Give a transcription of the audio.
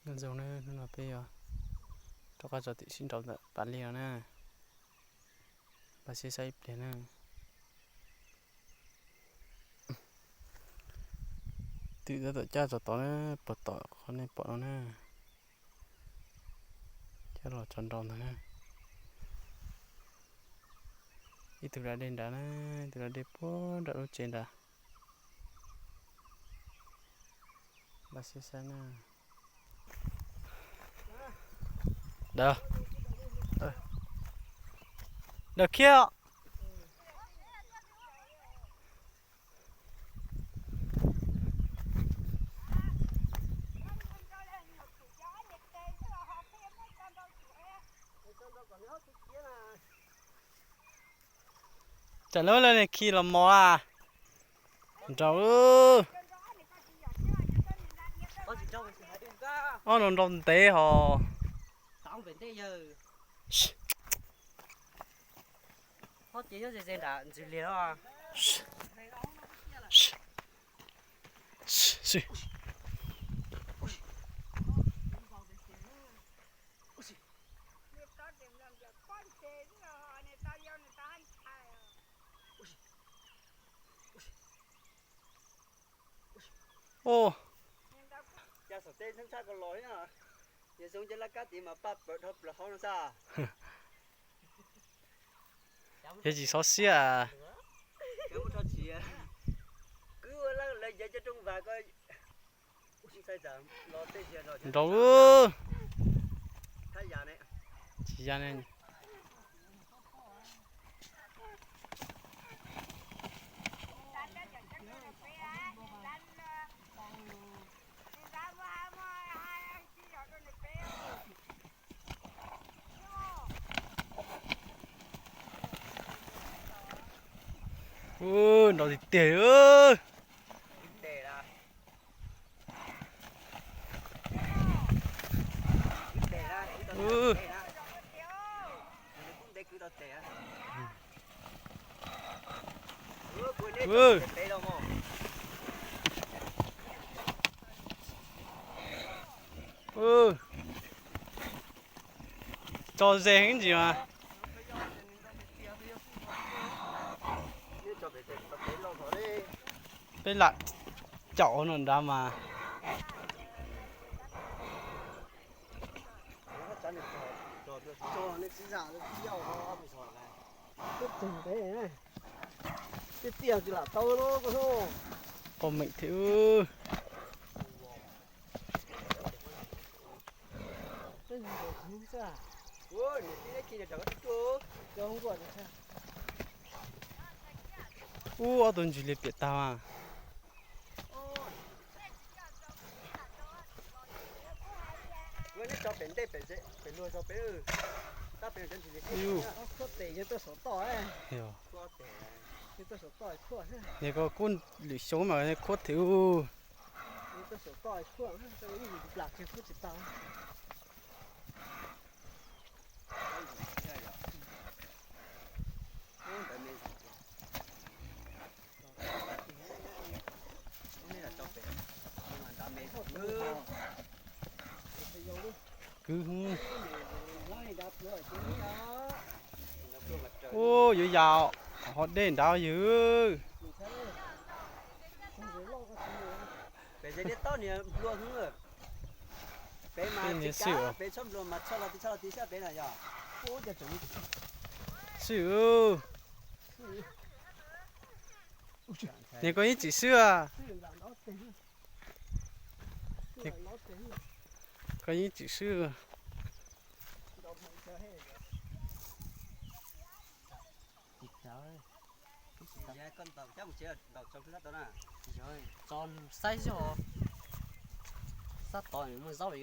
Nyob zoo na, hnub no peb yuav rov qab tso tim sib nraus ntawm pas liaj no na. Npaj siab saib ib pliag na. Twm tab tom cab tso tod na, puag tom qhov nej pom no na. Cab los tso nraus ntag na. Ib tug da dej nrad na, ib tug da dej puag nram lub tsev nrad. Npaj siab saib na. Daws, daws khiab. Tsam lub laj li khi los mos a. Nraus. Ob no nrau ntev hos. Ua cas saum tej ntshab ntshab ko los thiab, yog zoo ncaws laj kab tid mas paj pawv dhau plaws hauv no xwb. Yog tsis xov xiab. Kwv ua lawv cov rooj vag ko. Nraus. Tsis ya ne. Ub, nraus tiag tiag. Tso ze heev ntsis mas. Peb lam caum no nrad mas. Tiaj tiaj tsis lam tau lub ko. Poj meem thiab. Ub, ob tug ntsis li piam tag mas. Yog. Yog koj kub lwm xyoo mas khuab thiab. Kwv. Ub, yuav yam hov dej nrad yog. Peb niag xwb. Xwb. Niag koj yeej tsis xwb a. Koj yeej tsis xwb. Tso saib xwb os. Sab tod muaj zaub li.